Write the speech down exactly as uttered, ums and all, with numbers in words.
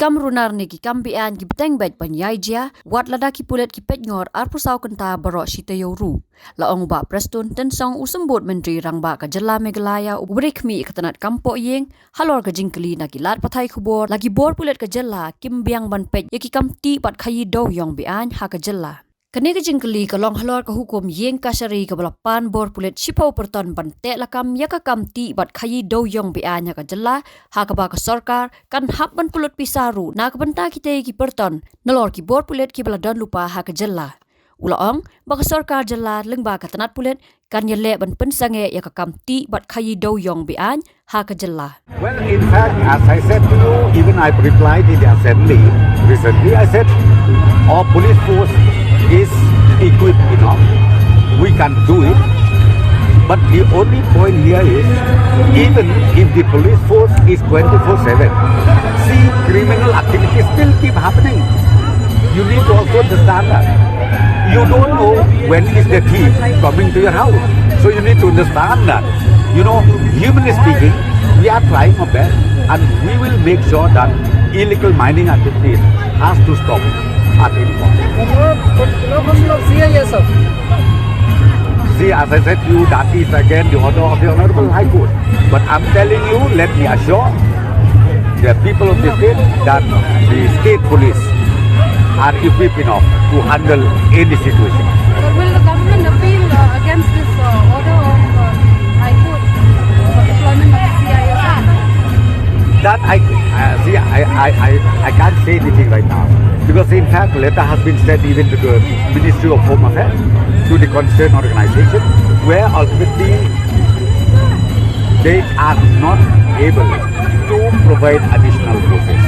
kam runar ne ki kam beaiñ ki bteng beit ban ïai jia, wat lada ki pulit ki peit ngor arphew saw kynta baroh shi taïew ruh. La ong u Bah Prestone Tynsong, u Symbud Myntri Rangbah ka jylla Meghalaya, uba dei khmih ïa ka tnat kam poh ïing, halor ka jingkylli na ki lad pathai khubor, la ki bor pulit ka jylla kim biang ban peit ïa ki kam tih bad khaïi dewiong beaiñ ha ka jylla. Kane ka jingkylli ka long halor ka hukum ïing kashari kaba la pan bor pulit shiphew pyrton ban teh lakam ïa ka kam tih bad khaïi dewiong beaiñ ha ka jylla, ha kaba ka sorkar kan hap ban pynlut pisa ruh na ka bynta kitei ki pyrton, nalor ki bor pulit kiba la don lypa ha ka jylla. U la ong ba ka sorkar jylla lyngba ka tnat pulit kan ïaleh ban pynsangeh ïa ka kam tih bad khaïi dewiong beaiñ ha ka jylla. Well, in fact, as I said to you, even I replied in the assembly recently, I said, our police force is equipped enough. We can do it. But the only point here is, even if the police force is twenty-four seven, see, criminal activities still keep happening. You need to also understand that. You don't know when is the thief coming to your house. So you need to understand that. You know, humanly speaking, we are trying our best and we will make sure that illegal mining activities has to stop at any cost. No, no C I S, sir. See, as I said to you, that is again the order of the Honorable High Court. But I'm telling you, let me assure the people of the state that the state police are equipped enough to handle any situation. But will the government appeal uh, against this uh, order of uh, the High Court for deployment of the C I S? That I uh, see, I, I, I, I can't say anything right now because in fact, letter has been sent even to the Ministry of Home Affairs, to the concerned organization, where ultimately they are not able to provide additional forces.